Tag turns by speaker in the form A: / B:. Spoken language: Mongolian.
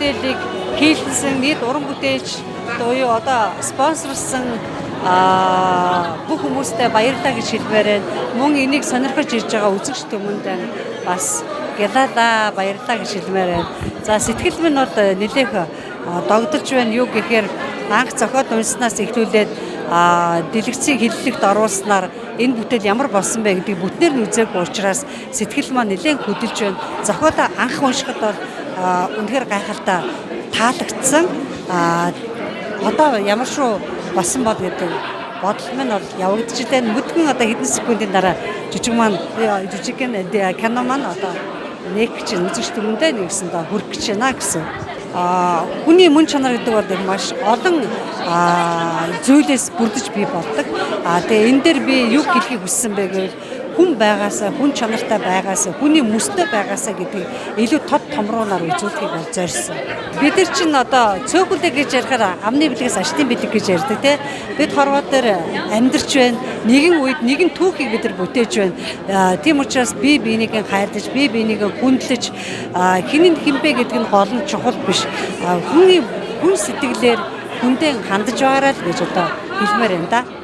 A: бүтээлийг хийлсэн нийт уран бүтээлч буюу одоо спонсорлсон бүх хүмүүстээ баярлалаа гэж хэлмээр байна. Мөн энийг сонирхож ирж байгаа үзэгч түмэнд бас гялалаа баярлалаа гэж хэлмээр байна. За, сэтгэл минь бол нэлээх догдолж байна. Юу гэхээр анх зохиол уншсанаас эхлүүлээд дэлгэцийн хэллэгт оруулснаар энэ бүтээл ямар болсон бэ гэдгийг бүтнээр нь үзээгүй учраас сэтгэл маань нэлээд хөдөлж байна. Зохиолоо анх уншихад бол үнэхээр гайхалтай таалагдсан. Одоо ямар шүү болсон бол гэдэг бодол минь бол явагдаж байна. Мүдгэн одоо хэдэн секундын дараа жижиг маань жижигхэн кино маань одоо нэг гэж үзэгч түмэндээ нэгсэндээ хүрэх гэж байна гэсэн. Хүний мөн чанар гэдэг бол маш олон зүйлээс бүрдэж бий болдог. Тэгээ энэ дээр би юу хэлэхийг хүссэн бэ гэвэл хүн байгаасаа, хүн чанартай байгаасаа, хүний мөстэй байгаасаа гэдгийг илүү тод томруунаар үзүүлэхийг бол зорьсон. Бид нар чинь одоо цөөхөлдөө гэж ярихаар амны бэлгээс аштын бэлэг гэж ярьдаг, тий. Бид хорвоо дээр амьдарч байна. Нэгэн үед нэгэн түүхийг бид нар бүтээж байна. Тийм учраас бие биенийг хайрлаж, бие биенийг хүндлэж, хэн нь хэн бэ гэдэг нь гол нь чухал биш. Хүний хүн сэтгэлээр хүндээ хандаж байгаарай л гэж одоо хэлмээр байна да.